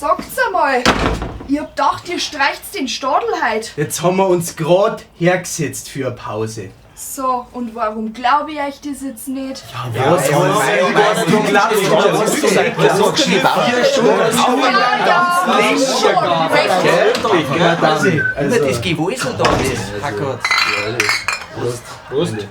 Sagt's einmal, ich hab gedacht, ihr streicht's den Stadl heut. Jetzt haben wir uns grad hergesetzt für eine Pause. So, und warum glaub ich euch das jetzt nicht? Ja, was? Du glaubst doch, was du sagst. Ja, ja, schon recht. Immer das Gewusel da, das Hackert. Prost. Prost.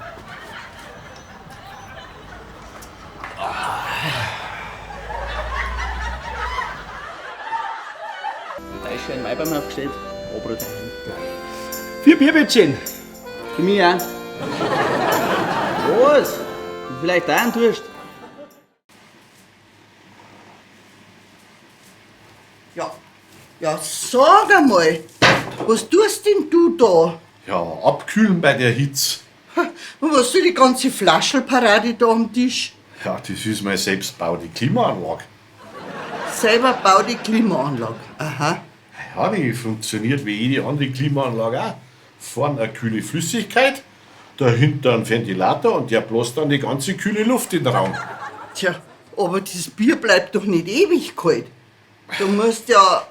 Da ist schon ein Maibaum aufgestellt. Aber daheim. Vier Bierbütchen. Für mich auch. Was? Vielleicht auch einen Durst. Ja, ja, sag einmal, was tust denn du da? Ja, abkühlen bei der Hitze. Und was soll die ganze Flaschelparade da am Tisch? Ja, das ist meine selbstbaute Klimaanlage. Selber baut die Klimaanlage. Aha. Ja, die funktioniert wie jede andere Klimaanlage auch. Vorn eine kühle Flüssigkeit, dahinter ein Ventilator und der bläst dann die ganze kühle Luft in den Raum. Tja, aber das Bier bleibt doch nicht ewig kalt. Du musst ja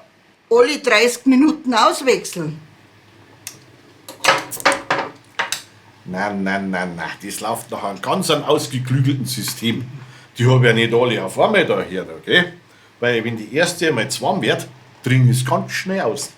alle 30 Minuten auswechseln. Nein, nein, nein, nein, das läuft nach einem ganz einem ausgeklügelten System. Die hab ich ja nicht alle auf einmal da her, okay? Weil wenn die erste einmal zu warm wird, dringt es ganz schnell aus.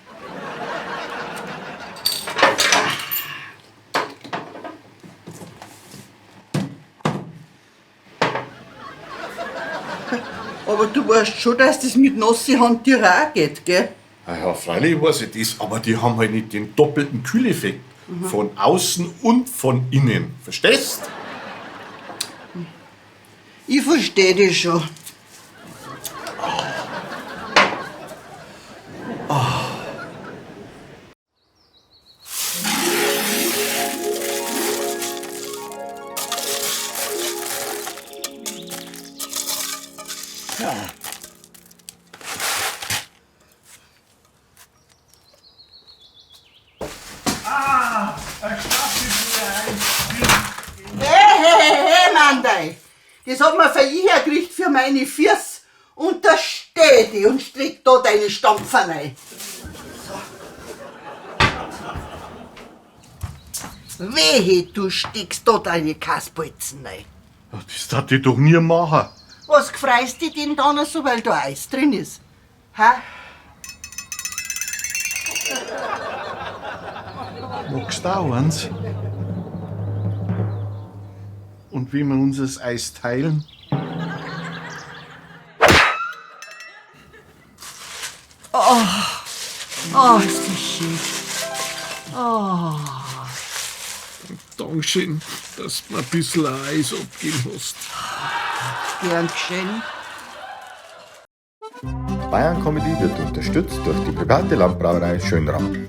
Aber du weißt schon, dass das mit nasse Hand dir auch geht, gell? Ah ja, freilich weiß ich das, aber die haben halt nicht den doppelten Kühleffekt. Von außen und von innen. Verstehst? Ich versteh dich schon. Hey, hey, hey, hey, Mandei! Das hat man von ich hergekriegt für meine Füße. Und da steh dich und streck da deine Stampfer rein. So. Wehe, du steckst da deine Kasspolzen rein. Ja, das darf ich doch nie machen. Was gefreist dich denn da noch so, weil da Eis drin ist? Ha? Magst du auch eins? Und wie wir uns das Eis teilen? Oh, ist das schön. Dankeschön, dass du mir ein bisschen Eis abgegeben hast. Gern geschehen. Bayern Comedy wird unterstützt durch die private Landbrauerei Schönram.